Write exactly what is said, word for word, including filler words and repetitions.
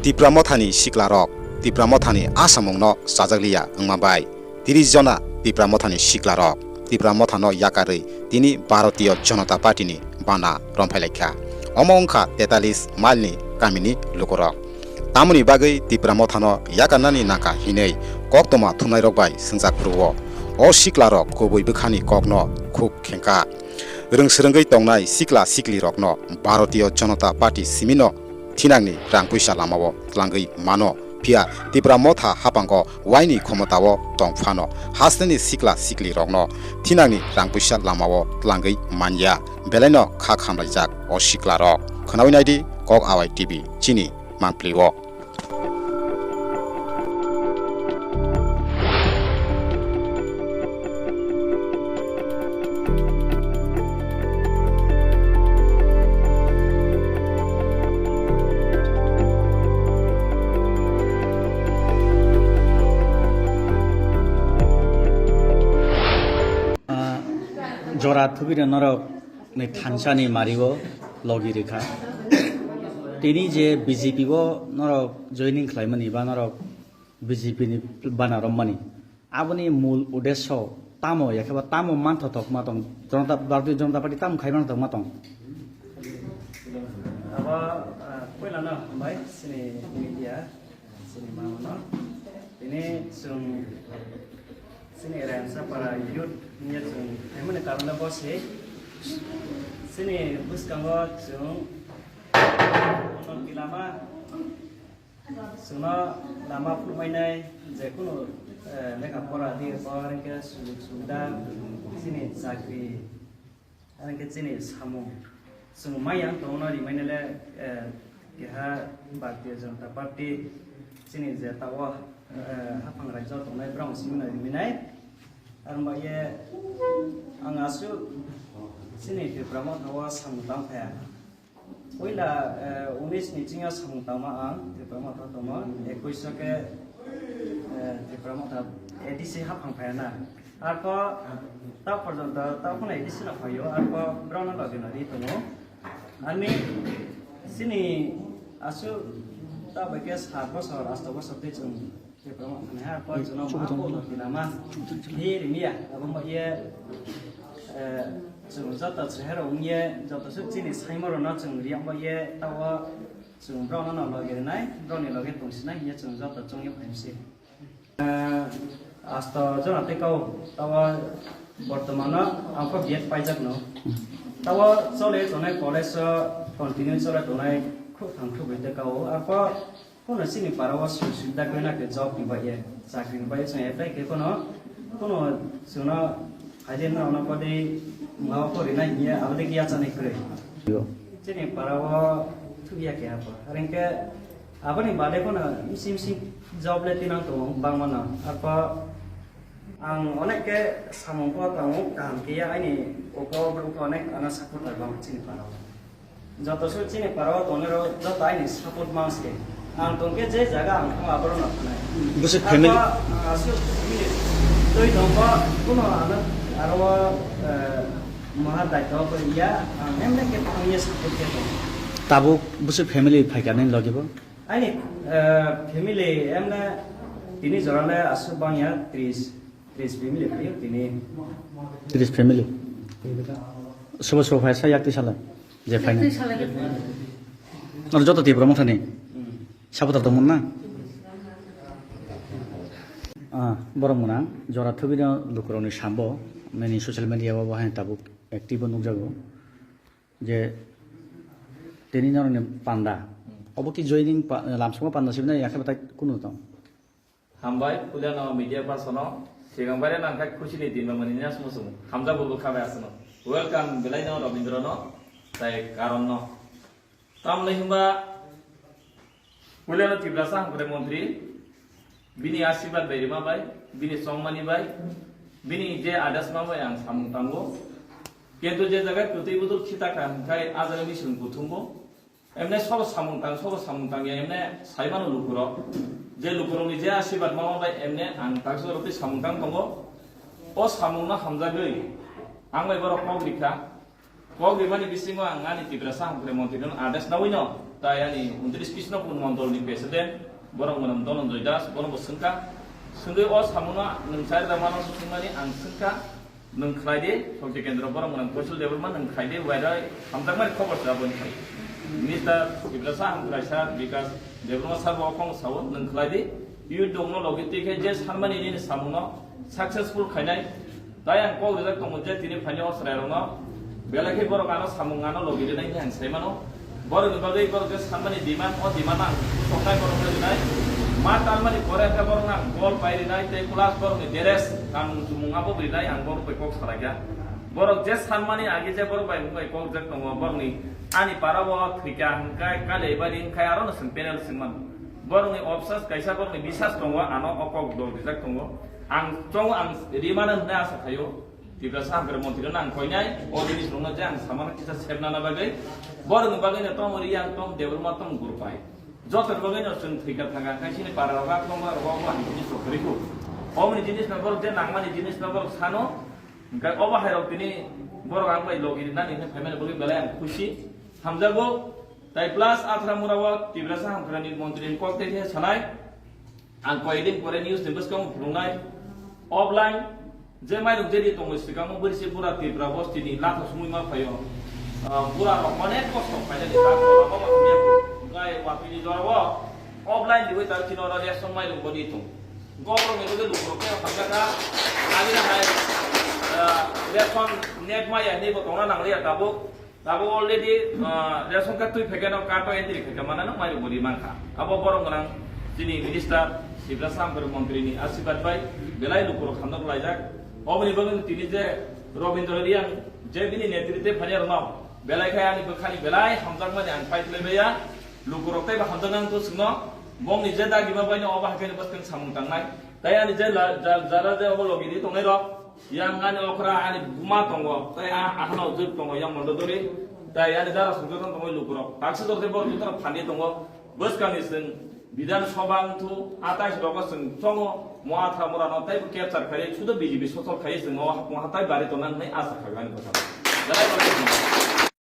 Tipra Mothani siklarok Tipra Mothani asamungno chajakliya wngma bai tiris jona Tipra Mothani siklarok Tipra Mothano yakarwi tini Bharatiya Janata Party ni bana romphailaikha. Omo wngkha tetalis mile ni kamini lukurok. Tamoni bagwi Tipra Mothano yakarnani nangkha hinwi koktwma thumnairok bai swngjak phuru-o. O siklarok kubui bwkhani kokno khuk khengkha. Rwng swrwngwi tongnai sikla siklirokno Bharatiya Janata Party simino thinangni rang puisa lamao tlangwi mano, phiya Tipra Motha haphango waini khomotao tong phano hasteni sikla siklirokno thinangni rang puisa lamao tlangwi manya. Belaino kha khamlaijak o siklarok. Khwnawi naidi Kok Awai T V chini mangpli-o. Ah, jora thubide norok ni thansani mario logi rikha. Tini je B J P o norok joining khlaimani ba norok B J P ni bana romani, aboni mul uddesho tamo, yakheba tamo manthothok ma tong? Janata, Bharatiya Janata Party tamo khai manthothok ma tong? Abo, ah, puilano hambai chini media, chini mamano. Tini chwng chini Raimsa para youth niya chwng phaimani karon bo se chini bwskango chwng unnoti lama Chwngno lama phunukmainai je kunu, eh, lekha pora di, bo hwnkhe sujug subida, chini chakri, hwnkhe chini samung. Chwng maya wng tongno rimainai le, eh, keha Bharatiya Janata Party chini je tao, eh, haphang rajyo tongnai borok simi no riminai. Ar wngba ye ang aswk chini Tipra Motha o samung tang phaya. Puila, eh, unis ni chingya samung tangma ang Tipra Motha tongma, ekuish o khe, eh, Tipra Motha A D C haphang phaya na. Arpho ta porjonto ta phano A D C no phaio, arpho borok no logi no ri tongo. Ani chini aswk ta bai khe sat bosor, asto bosor tei chwng Tipra Motha ni ha, koi chwngno ma bo no tinama. Hi rimya, abo ma ye, eh, chwng joto chwrai rok wng ye, joto se chini saimoro no chwng riya ma ye, tao chwng borok no logi rinai, borok ni logi tong sinai, hiya chwng joto chwng ye phaimsi. Eh, asto jona tei kau, tao bortomano ang kho B Ed paijak no. Tao chole tonai college o continue chole tonai khuk thang khuk bai tei kau, arpho Kono chini para o sujug subida kwrwi na khe job ni bai ye, chakri ni bai ye chwng apply khe kono, kono chwngno phaidi no ono podi ma pori na hiya abo de kiya chani kwrwi. Yo. Chini para o thuk ya khe abo. Are hwnkhe aboni bade kono misi misi job le tinang tongo bangma no. Arpho ang onek khe samung pho tongo kaham khe ya aini koko borok pho onek ano support rwbang chini para o. Joto se chini para o tongnai rok joto aini support mang se. Ang tongkhe je jaga ang thang aboro no thanai. Bwswk family? Ako, ah, aswk family twi tongkho, kuno ano aro, eh, maha daityo ko iya, ang emne khe thangye support khe tongo. Tabuk bwswk family phaikha nini logi bo? Aini, eh, family emne tini jora le aswk bangya tris. Tris family phaio tini. Tris family. Sobo sobo phai sa yak twi sala. Je phai na. Yak twi sala. Ar joto Tipra Mothani. Hmm. Supporter tongmon na? Ah, borok mwnang jora thubino lukurokni sambo, many social media o bo hai tabuk active o nukjago. Je tini norokni panda. Obo ki joining pa-, lamsongo panda sibina yakhe batai kunu tong? Hambai, puilano media person no, sigang baire nangkha khusi ni din ba mani nya sumo sumo. Hamjak bo bwkha bai aswkno. Welcome belai no Robindra no, tai Karon no. Tamni hwnba, puilano Tiprasa Hamkrai Montri, bini asirwad bai rima bai, bini chongmani bai, bini je adas ma bai ang samung tango. Kintu je jaga kwtwi budul khita kha hwnkhai a jaga ni swrwng kuthumbo. Emne sobo samung tang, sobo samung tang ya, emne saimano lukurok. Je lukurokni je asirwad mama bai emne ang taksa rokni samung tang tongo. O samungno hamjagwi ang bai borok kok rikha. Kok rimani bisingo ang ani Tiprasa Hamkrai Montri no ades nawino Tai ani untris Krishnapur mondol ni president, borok mwnam Dhananjay Das, bono bo swngkha. Swngwi o samungo nwng chari da mano swngmani ang swngkha, nwng khlai di, Shakti Kendra borok mwnam Kaushal Debbarma nwng khlai di, wairoi hamjakmani khobor se aboni khai. Minister Tiprasa Hamkrai sir, Bikas Debbarma sir bo okhong sao nwng khlai di, youth dongno logi twi khe je sanmani nini samungo successful khainai, Tai ang kok rijak tongo je tini phaini o chwrairokno belai khe borok ano samung ano logi rinai hinwi ang sai mano. Borokni bagwi borok je sanmani demand, o demand ang kusoknai borokno rinai. Ma talmani pore khe borokno ang bol pai rinai tei plus borokni dress kanmung chumung abo rinai ang borok bai kok salaikha. Borok je sanmani agi je borok bai wngwi kok jak tongo borokni ani para o thwikha hwnkhe kali bai ring khai aro no chwng panel swng mano. Borokni obsas kaisa borokni bisas tongo ano o kok dol rijak tongo. Ang chongo ang rimano hwnwi asa khaio. Tiprasa Hamkrai Montri no ang koinai, o jinis rokno je ang samano kisa sepna na bagwi, borokni bagwi no tong Riang tong Debbarma tong Gurpai. Joto bagwi no chwng thwikha thangkha, khai chini para rok tong rok bo ang jinis rok kwrwi kho. Oboni jinis no borok je nangmani jinis no borok sano, hwnkhe obo hai rok tini borok ang bai logi rinani hwnwi phaimani bagwi belai ang khusi. Hamjago, tai plus Athra mura o Tiprasa Hamkrai ni Montri ni kok tei khe sanai. Ang koyekdin pore news ni bwskango phunuknai. Offline je mairok jeri tongo swkangmo bwrwi se bura Tripura bosti ni latha sumui ma phaio. Ah, bura rok onek kosto khainani ta kola ma thumya ko. Gai watwi ni jora o offline diwi ta chino ro ration mairok bodi tong. Gobrok ni rode lukurok tei hamjaka. Ani na hai, ah, ration net maya ni bo tongna nangliya tabuk. Abo already, ah, ration card twi phaikhe no card o entry khaikha manna no mairok bo ri mankha. Abo borok gwnang chini minister Tiprasa Hamkrai Montri ni asirwad bai belai lukurok hamjak laijak. Oboni bagwi tini je Robindra Riang je bini netritwe phani rokno belai khai ani bwkhani belai hamjakmani ang pai twilaibaiya. Lukurok teibo hamjaknang to chwngno bongni je dagima baino obo haikhe ni bwskang samung tangnai. Tai ani je la-, ja-, jara je obo logi di tongnai rok. Yang ani okra ani buma tongo, tai a-, ahano jwk tongo yang mondo dori, tai ani dara songchakno tongo lukurok. Taksa dorte borok jotono phani tongo, bwskangni chwng Bidhan Sabha wngthu atais rogo chwng chongo, mo Athra murano taibo capture khai, sudo B J P sosol khai chwng o hapung hatai bari tongna hwnwi asa khago ani bwskango. Belai belai.